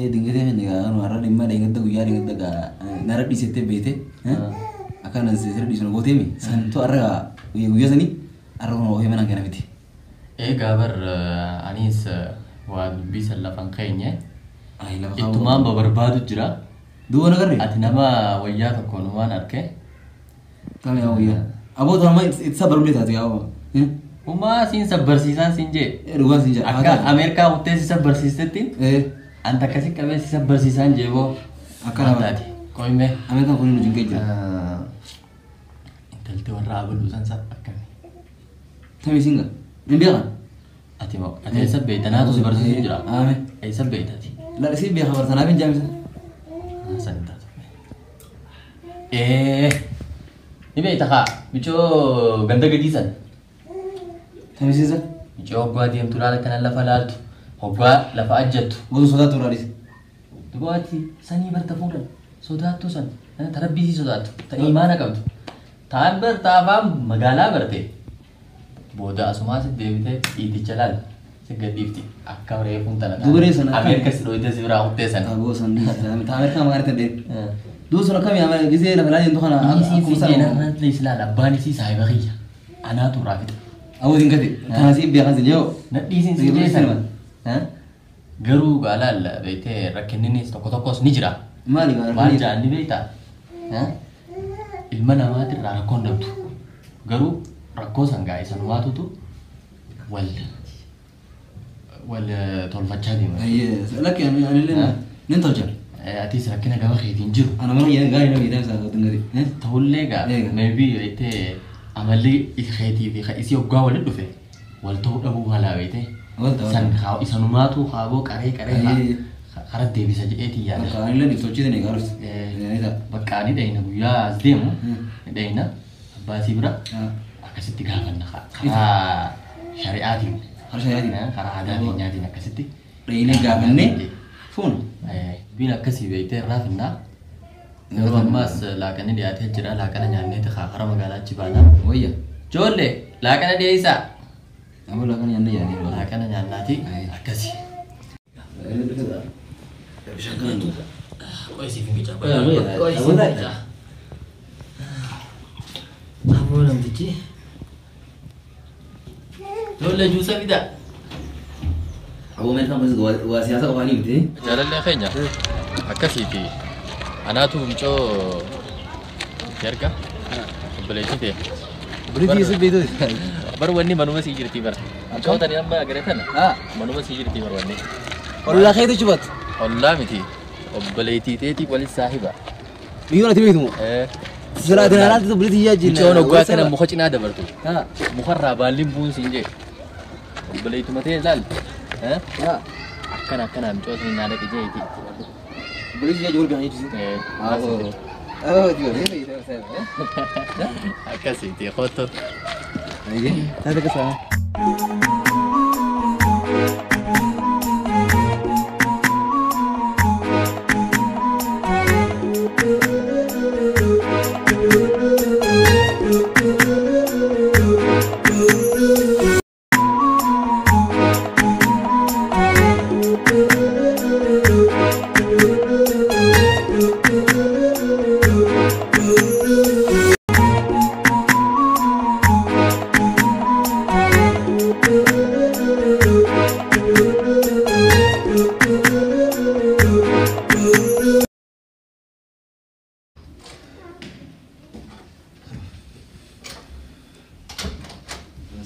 Dingatee kan egaa har'a dhimma dheengadda guyyaa dheengadda gaa nara dhiisettee beete akkana sirra dhiisu na gooteemi santu har'a guyyaa sanii har'a kun oofee mana kana miti. Egaa bar anis waa dubbii san lafan keenye ittumaan barbaadu jira. Duuba nagarre. Ati nama wayyaa tokko numaan arke. Tame yaa wayyaa. Aboo tama itti sabbarullee taate yaa. Umaa siin sabbarsiisaan siin jee. Dhugaan siin jedha. Akka Ameerikaa kuttee si sabbarsiistetti anta akkasi qabee si sabbarsiisaan jee boo. Akka nama taate. Qoyme. Ameerikaan kun nu jinkee jira. Intalti warra abaluu san sa akkami. Tame siin gaa. Hin beekan. Ati moo ati eessa beekta naatu si barsiisuu jira. Ame. Eessa beekta ati? La si beeka bartanaaf hin jaamisa. San hin taatu. Ni beekta haa micoo ganda gadii san. Tame siin san. Micoo hoggaa deemtu laala kana lafa laaltu hoggaa lafa ajjattu. Gosa sodaattu irraa dhiise. Dubaati sanii barta fuudhan sodaattu san ta rabbii sii sodaattu ta imaana qabdu. Taan barta afaan magaalaa barte. Booda asumaa si deebitee dhiiticha laal si gadhiifti akka reefuun tana. Dubaree sana akkam? Ameerika si dhoyitee si biraa kuttee sana. Aboo san dhiise. Ta Ameerikaa maqaan itti deemu. Duuba sun akkami gisee lafa laa deemtu kana Isiin akkuma si sana. jeenarratti ilaala abbaan isii saahiba kiyya anaatu irraa fixa. Aboo dingate. Tana si beekan sin yoo. Nadhiisiin si jeesan. Garuu gaalaal beektee rakkinninis tokko tokkos ni jira. Maali gaa Maal ja'an ni beektaa? Ilma namaatirraa rakkoon dhabdu. Garuu rakkoo san gaa isanumaatutu wal wal tolfachaa deema. Lakki anillee nin tolcha. Atis rakkina gama keetiin jiru. Ana mana gaarii nama jedhan isaa dingate. Ta'ullee gaa maybe beektee amalli keetii fi isii hoggaa walitti dhufe wal ta'uu dhabuu malaa beektee. Wal ta'uu. San isanumaatu haaboo qaree qaree karaa deebisa jedheetii yaada. Bakka anillee nif tolchite ni gaarus. Bakka ani dhayina guyyaa as deemu ni dhayina abbaa isii bira akkasitti gaafanna karaa shari'aatiin. Karaa shari'aatiin. Karaa aadaa keenyaatiin akkasitti. Dhayinee gaafannee fuun. Dubbiin akkasii beektee irraa finnaa. Yeroo ammaas laaqanni dhiyaatee jira laaqana nyaannee karaa magaalaa achi baana. Wayya. Ijoollee laaqana dhiyeessaa. Aboo laaqana nyaannee yaadee. Laaqana nyaannaati akkasi. Bishaan kana nu. Qoy siif hin qicaa. Qoy siif hin qicaa. Aboo namtichi. Ijoollee juusa fidaa. Aboo Ameerikaan kunis waa siyaasa qofaanii miti. Jaalallee keenya akkasiiti. Anaatu mucoo itti arga. Obboleettii ta'e. Obboleettii eessa beektu? Bar wanni manuma sii jirti bara. Mucoo tani amma agaree tana. Manuma sii jirti bar wanni. Ollaa keetu cubatu. Ollaa miti. Obboleettii ta'eetii walis saahiba. Biyyoon ati beektu moo? Silaatiin alaatti obboleettii yaa jiru. Mucoon hoggaa kana muka cinaa dabartu. Mukarraa baalli bu'uun siin jee. Obboleettuma ta'e ilaali. Akkana akkana mucoo sanii naa dhaqe jeeti. Obboleettii yaa jiru wal beekan jechuudha. Akkasiiti kottu. Taate akkasuma.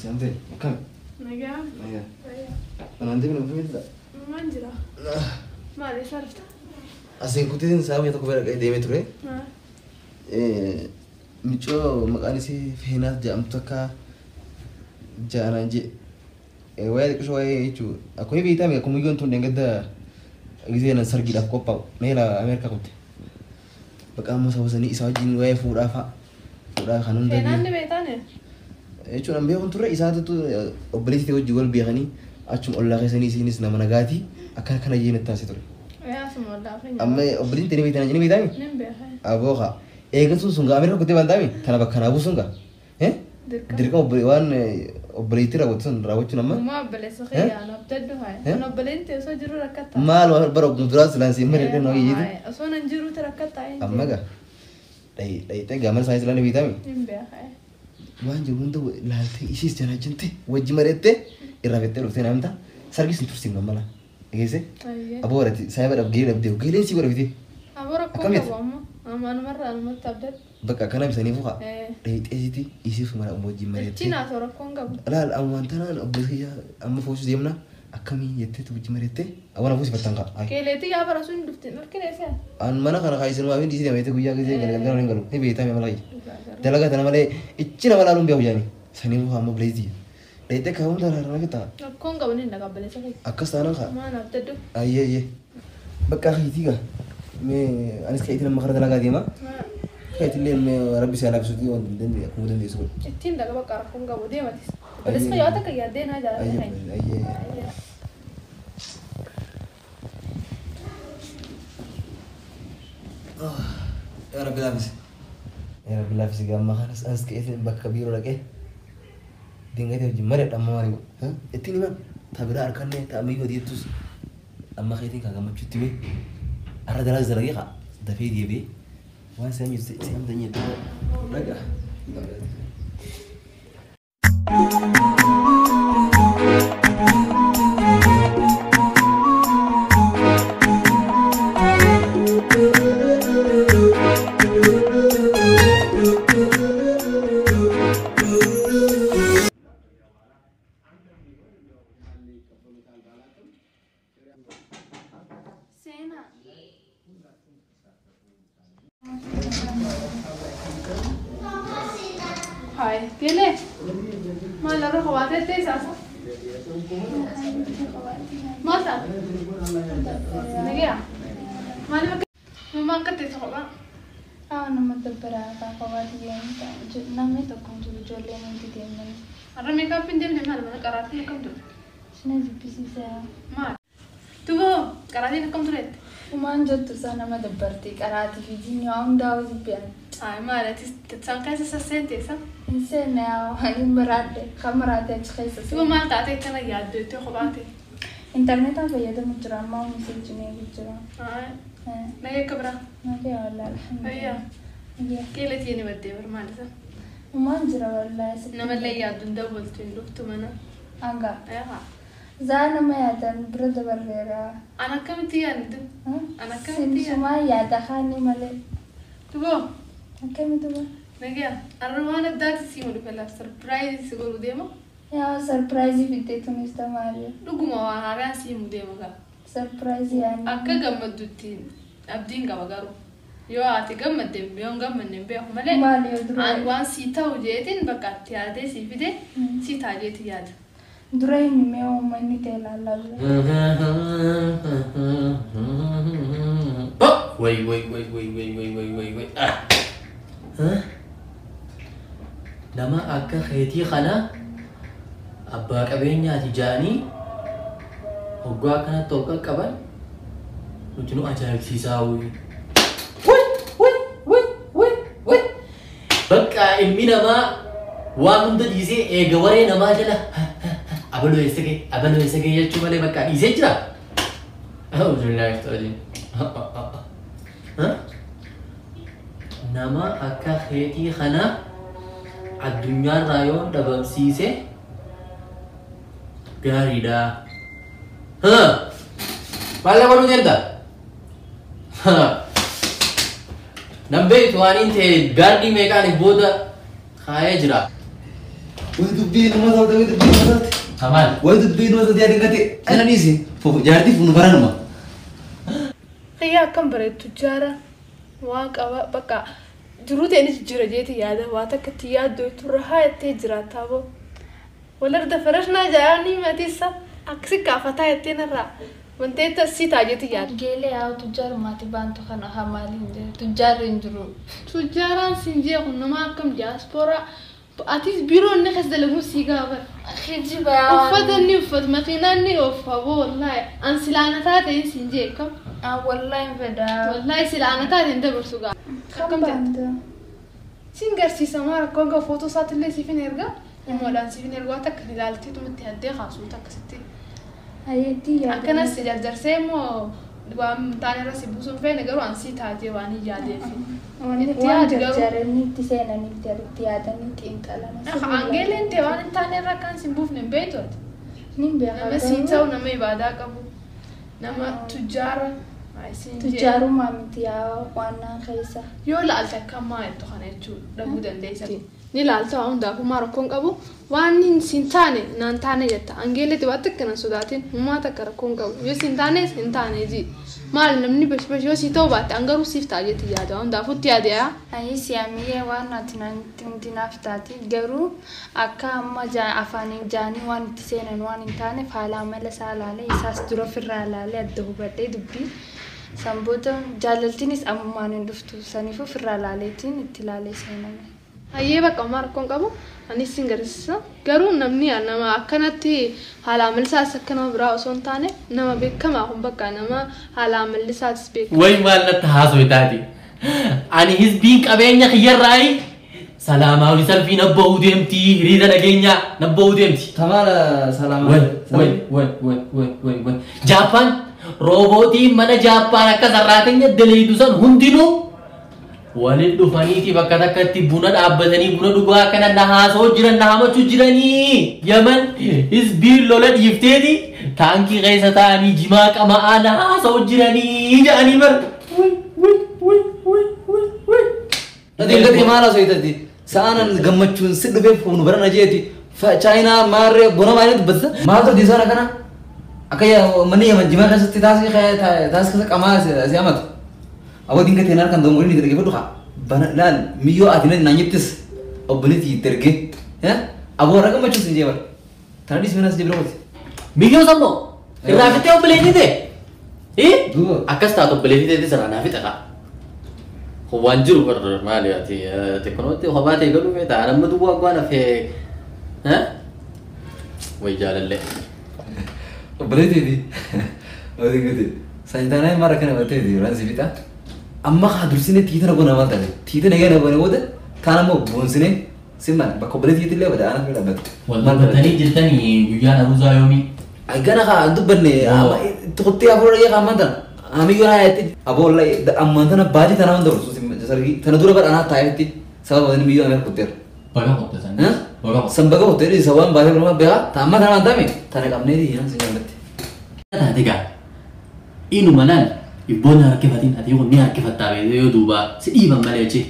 Siante, akkam? Nagaa. Nagaa. Anaan deemna mafi miti Maal jira? Maal eessa dhufta? Asiin kutiin isaa tokko bira deemee ture. Micoo maqaan isii Feenaat jedhamtu akka ja'anaan jee. Wayaa xiqqishoo waa'ee jechuudha. Akkuma beektaa akkuma biyyoon tun dheengadda gisee nan sargiidhaaf qophaa'u. Meela Ameerikaa kutte. Bakka amma saba sanii isaa wajjin waa'ee fuudhaa fa'a. Fuudhaa kan hunda. Feenaan ni beektaani? Jechuun an beekun turre isaatutu obboleettii ta'e wajjin wal beekanii achuma ollaa keessanii isiinis nama nagaatii akkana kana jee natti taasise ture. Asuma ollaa keenya. Amma obboleettiin ta'e ni beektaa ni beektaami? Nin beeka. Aboo kaa eegasuun sun gaa Ameerikaa kuttee waan taami tana bakka naa buusun gaa. Dirqama waan Obboleettii raawwatu sun raawwachuun amma. Uumaa obboleessa kiyyaa na abdaddu haaya. An obboleen ta'e osoo jiru rakkata. Maal bara oggum duraa silaan siin malee dhannoo hiyyeetu. Osoo nan jiruuti rakkata. Amma gaa dhayitee gaamana isaanii silaan beektaami. Hin beekaa. Waan jiru hunda laaltee ishees janaajjinte wajji mareettee irraa fettee dhuftee naamta sargis hin tursiifnu amma laa. Dhageesse? Aboo warratti saayiba dhabgee dhabdee geeleen sii godha bitee. Aboo rakkoo qabu amma. Amma anumarraa anumatti abdadhu. Bakka akkana bisanii fuqa. Dhayitee sitti ishees mara wajji mareettee. Ittiin haasoo rakkoon qabu. Laal amma wanta naan obboleessa amma foosuu deemna akkamii jettee wajji mareettee awwaana fuusifattan ka'a. Keeleetii yaa bara sun dhufteen harkine isaa. An mana kana kaayisin waa fi dhiisii deemeete guyyaa gisee galgala hin galu. Ni beektaa mala kiyya. Dalagaa tana malee ichi nama laaluun beeku jaani. Sanii fuqa amma obboleessi. Dhayitee kaa'uun tana irraa fitaa. Rakkoon qabu ni dhaqa obboleessa kiyya. Akkas taanaan ka'a. Maan abdadhu. Ayyee ayyee. Bakka keetii gaa. Mee anis keetii nama kara dalagaa deema. Keetillee mee rabbi si alaabsuutii waan dandeenye akkuma dandeessu godhu. Ittiin dhaqa bakka rakkoon qabu deematis. Obboleessa kiyya waan takka yaaddee naa jaalladha. Ayyee ayyee. Yaa Rabbi laafisi. Yaa Rabbi laafisi gamma kanas as keessa bakka biiroo dhaqee dingatee wajjin mareedha amma marii godhu. Ittiin himan taa biraa harkanne taa ammayyuu hojjettus amma keetiin kan gammachuutti hime har'a dalagaa dalagee kaa dafee deebi'ee waan isaan jirtu isaan tanyee dhagaa. Seenaa. Hai, Geelee. Maal irra kophaatee teessaasa? Maal taate? Nagayaa? Maaliif akka maal akka teessa kophaa? Haa nama dabbaraa kophaatti namni tokko hin jiru ijoolleen hundi deemanii. Har'a meekaappiin deemne maal mana qaraatiin akkam ture? Sina jibbisiisaa. Maal? Tuboo qaraatiin akkam tureette? Umaan jettu isaa nama dabbarti qaraatii fi jinni waa hundaa jibbi'an. Ay maal ati isaan keessa sasseente isa? Hin seenne yaa hin maraadhe kan maraate achi keessa Tuboo maal taate akkana yaaddu jettee kophaate? Intarneetaan fayyadamu jira ammaa meseejiin eegu jira. Ay nagee akka biraa? Nagee wallaahi alhamdulillah. Ayyaa. Keeletii ni baddee bar maal isa? Umaan jira wallaahi. Namallee yaaddu hin dawwaltu hin dhuftu mana. Anga. Yaa. Zaa nama yaadan bira dabarreera. An akkamitti yaaddu? An akkamitti yaaddu? Sumaa yaada kaanii malee. Tuboo. Akkamitti ba? Nagaya. Arra waan addaati sii mudhu fela sarpiraayizii si godhu deema. Yaa sarpiraayizii fiddee tunis tamaali. Dhuguma waan haaraan sii himu deema gaa. Sarpiraayizii yaani. Akka gammaddutti abdiin qaba garuu. Yoo ati gammadde yoo hin gammadne hin beeku malee. Maali yoo dura? An waan sii ta'u jeetiin bakka itti yaadee sii fide sii ta'a jeetiin yaada. Dura himi mee uummanni ta'e ilaallaa jira. Wai wai wai wai wai wai wai wai wai. Ah. Nama akka keetii kana abbaa qabeenyaati ja'anii hoggaa akkanatti ol qaqqaban nuti nu ajaa'ibsiisaa wuyi. Wuy wuy wuy wuy. Bakka ilmi namaa waan hunda dhiisee eega waree namaa jala abaloo eessa ga'e abaloo eessa ga'e jechuu malee bakka dhiisee jira. Alhamdulillah. Nama akka keetii kana addunyaarraa yoo dhabamsiise gaariidha. Maal godhuu deemta? Nan beektu waan hin ta'e gaardii meeqaan booda kaayee jira. Way dubbii nama taate way dubbii nama taate. Maal? Way dubbii nama taate yaadin gate ana dhiisi jaartii fuunu baranuma. Xiyyaa akkam bareeddu jaara waan qaba bakka jiruu ta'eenis jira jeeti yaada waa takka itti yaaddu turre haa jettee jiraataa boo. Walarda farashnaa jaanii matiisa akkasi kaafataa jetteen irraa wanteetta si ta'a jeeti yaada. Geelee yaa tujjaarumaati baantu kana haa maaliin jiru tujjaarri hin jiru. Tujjaaraan siin jeequ nama akkam diyaaspooraa atis biiroo inni keessa dalaguun sii gaafata. Kijiba. Uffata inni uffatu makiinaa inni oofa boo wallaahi an silaana taate siin jeeqam. Ah wallaahi hin fedhaa. Wallaahi silaana taate hin dabarsu gaa. Kan baanta? Siin garsiisa maa rakkoon qabu footoo isaatillee siif hin erga. Imoodhaan siif hin ergaa takka ilaalteetumatti addee kaasuutu akkasitti. Ayeetti yaada. Akkanas si jarjarsee immoo waan taane irra si buusuun feene garuu an sii taatee waan hin yaadeef. Itti Waan yaadi garuu. jarjaranii itti seenanii itti yaadanii xiinxalanii. Angeeleen ta'e waan hin taane irra akkaan si hin buufne hin beektu ati. Nin beeka Nama sii garuu ta'u nama ibaadaa qabu nama tujjaara isiin jee. Tujjaarumaa miti yaa waan naan keessa. Yoo laalte akka ammaa jettu kana jechuu dhabuu dandeessa. Ni laalta waa hundaafuu maa rakkoon qabu waan hin taane naan taane jetta. Angeeletti waan takka nan sodaatin hummaa takka rakkoon qabu. Yoo siin taane hin taane ji. Maal namni bash bash yoo sii ta'uu baatte an garuu siif ta'a jetti yaada. Waa hundaafuu itti yaade yaa. Ayi si'amiyee waan ati natti hundi naaf taati garuu akka amma afaaniin jaanii waan itti seenan waan hin taaneef haala amala isaa ilaalee isaas dura ofirraa ilaalee adda hubadhee dubbii san booda jaalaltiinis ammumaan hin dhuftu saniif ofirraa ilaaleetiin itti ilaalee seename. Hayyee bakka homaa rakkoon qabu anis sin garsiisa. Garuu namni nama akkanatti haala amalli isaas akka nama biraa osoo hin taane nama beekamaa kun bakka nama haala amalli isaatis beekamaa. Way maal natti haasoytaati. Ani hizbiin qabeenya kiyyarraayi salaamaawwi salfii nabba'uu deemti hiriira nageenyaa nabba'uu deemti. Tamaala salaama. Way way way way way way way. Jaappaan roobootiin mana Jaappaan akka sarraateenya daleeydu san hundinuu waliin dhufaniiti bakka takkatti buna dhaabbatanii buna dhugaa akkana na haasoo jiran na hamachuu jiranii. Yaman hizbiin lola dhiifteeti taankii keessa taa'anii jimaa qama'aa na haasoo jiranii jedhanii bara. Way way way way way way. Dingatti maal haasoo Sa'aanan gammachuun si dhufee fuunu bara na jeeti. Chaayinaa maarree buna maaliin dubbata? Maaltu diisaa kana? Akka manni yaman jimaa keessatti taasii keessa qamaa si amatu. Awwa dingatti hin harkaan doongorii ni dargee fudhu bana laal miyyoo ati naan jettis obboleetti dargee. Aboo warra gammachuun si jee bara. Tana dhiis minas jee bira qooti. Miyyoo sammoo irraa fixee obboleettii ta'e. Duuba. Akkas taatu obboleettii ta'e sirraa naa fixa kaa. Waan jiru barra maali ati teekinooloojii kophaa ta'e galuu feeta nama duwwaa gwaan hafee way jaalallee. Obboleettiiti. Obboleettiiti. Saayintaanaa mara kana batteeti raan si fixa. Amma haa dursine tiitana goona maal taate tiitana eegana goone booda kaan ammoo boonsine simmaan bakka obboleettiiti illee bada anaaf dhaabbatu. Wal dubbatanii jirtanii guyyaan aruuzaa yoomii? Gana haa dubbanne tuqxee afur dhagee haa ammaan tana. Amiyyoo naa yaatti aboo wallahi ammaan tana baajii tana hunda barsu sargii tana dura bara anaa taa'etti sababa inni miyyoo ameer kutteera. Baga qotte san. Baga qotte. San baga qotte isa waan baatee birmaa beekaa ta amma tana waan taame tana qabnee diinaan si jaallatti. Taate gaa inuma laal ibboon harkifatin ati kun ni harkifattaa beekte yoo duuba si dhiiban malee jechi.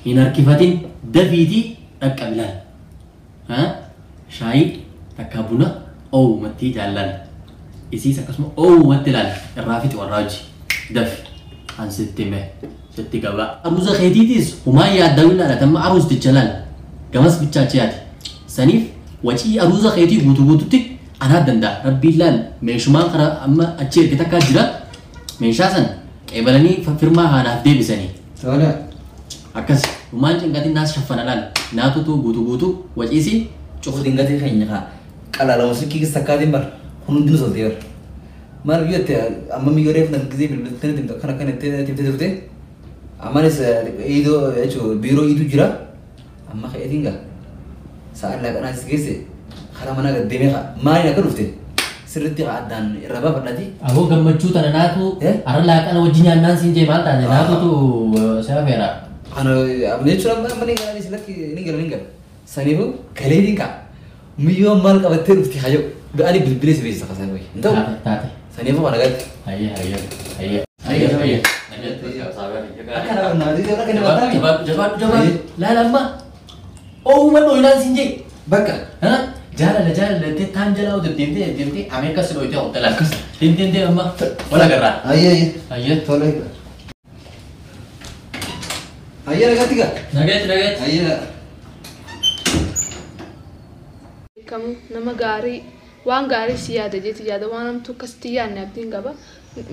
Hin harkifatin dafiitii dhaqqabi laal. Shaayii takka buna oowwumatti jaallan. Isiis akkasuma oowwumatti laal irraa fixi warraa hojii dafi an sitti hime sitti gabaa. Aruuza keetiitis humaan yaaddawin laala tamma aruusticha laal gamas bichaachi yaati. Saniif wacii aruuza keetii guutuu guututti anaa danda'a rabbiin laal meeshumaan karaa amma achi erge takkaa jira meeshaa san qeebalanii firmaa haanaaf deebisanii. Tola. Akkas humaan cinqatiin naas shaffana laal naatutu guutuu guutuu waciisi Cufu dingatee keenya kaa qalaalama sukkii keessa takkaatiin bara kun hundinuu soltee bara. Maal biyyooti amma miyyoo reefu nan gisee bilbiltee timte akkana akkana itti timte turte. Ammanis iidoo jechuun biiroo iidu jira amma ka'eetiin gaa sa'aan laaqanaa si geesse karaa manaa gad deemee maaliin akka dhufte sirriitti addaan irra baafadhaati. Aboo gammachuu tana naatu har'a laaqana wajji nyaannaan siin jee maal taate naatutu seera feera. Ana amma jechuun amma ni gala lakki ni gala ni gala. Saniifuu galeetiin kaa miyyoo maal qabattee dhufte hayyoo ani bilbilee si beeksisa kasan wayi. Hin ta'u. Taate. Saniifuu kana galti. Hayyee hayyee hayyee hayyee hayyee. Akkana barnaatii akka nama taami. Jabaadhu jabaadhu jabaadhu laala amma oowwuma dhooyinaan siin jee. Bakka. Jaalala jaalala jettee taan jalaa deddeemtee deddeemtee Ameerikaa si dhooyitee hoteela akkas deemtee amma wal agarraa. Hayyee hayyee. Hayyee. Tola egaa. Hayyee nagaatti gaa. Nagaatti nagaatti. Hayyee. Beekamu nama gaarii waan gaarii si yaada jeeti yaada waan namtu akkasitti yaadne abdiin qaba.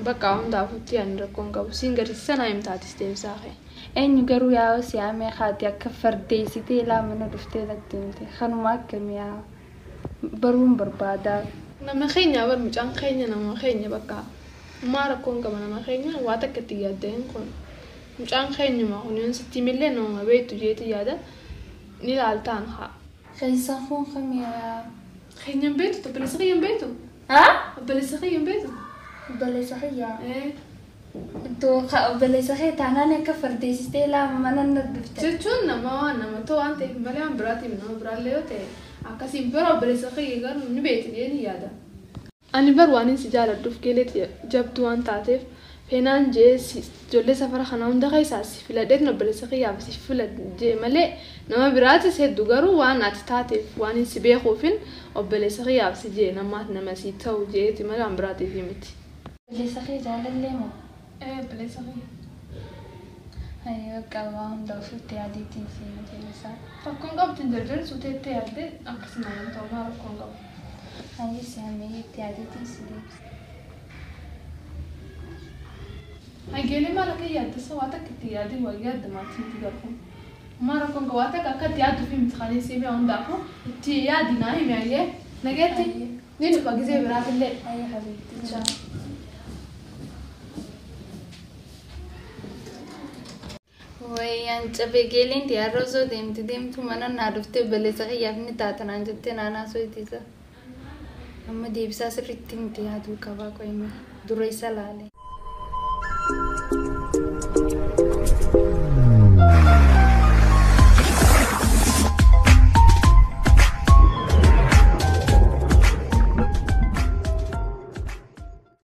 Bakka hundaafuu yaadne rakkoon qabu siin garsiisa naa himtaatis deemsaa kee. Eenyu garuu yaa'u si'amee haati akka fardeessitee ilaa mana dhuftee natti himte kanuma akkamii yaa baruun barbaadaa. Nama keenya bar mucaan keenya nama keenya bakka maa rakkoon qaba nama keenya waa takka itti yaaddeen kun mucaan keenyuma kun yoon sitti himillee nama beektu jeeti yaada ni ilaaltaan haa. Keessaan kun kamiyaa? Keenyan beektu obboleessa kiyyan beektu? Haa? Obboleessa kiyyan beektu? Obboleessa kiyyaa? Ee. Iddoo obboleessa kee taanaan akka fardeessitee laama mana na dhufte. Jechuun nama waan nama ta'u waan ta'eef malee waan biraatiif nama biraallee yoo ta'e akkasiin bara obboleessa kiyya garuu ni beekti jedhee ni yaada. Ani bar waan si jaaladhuuf geeleetti jabduu waan taateef feenaan jee ijoollee safara kana hunda keessaa si filadheet obboleessa kiyyaaf si filadhe malee nama biraatis hedduu garuu waan ati taateef waan si beekuufin obboleessa kiyyaaf si jee namaat nama si ta'u jeeti malee waan biraatiif miti. Obboleessa kee jaalallee moo? Ee obboleessa kiyya. Ani bakka waan hunda ofitti yaadeetiin si deebisaa. Rakkoon qabdu hin jarjarsu teettee yaaddee akkasuma nama ta'u maa rakkoon qabu. Ani si hammee itti yaadeetiin si deebisa. Hageelee maal akka yaaddessa waa takka itti yaadee waa yaadda maatiin itti garfu. Maal rakkoon qabu waa takka akka itti yaaddu fi miti si himee hundaafuu itti yaadi naa hime ayyee nageetti ni dhufa gisee biraatillee. Ayya habiibti. Ciao. Wayyaan cabee geeliin xiyyaarra osoo deemti deemtu mana naa dhuftee obboleessa kiyyaaf ni taatanaan jettee naanaa osoo ittisa. Amma deebisaa sirriitti miti yaaduu qabaa qo'ima dura isa laale.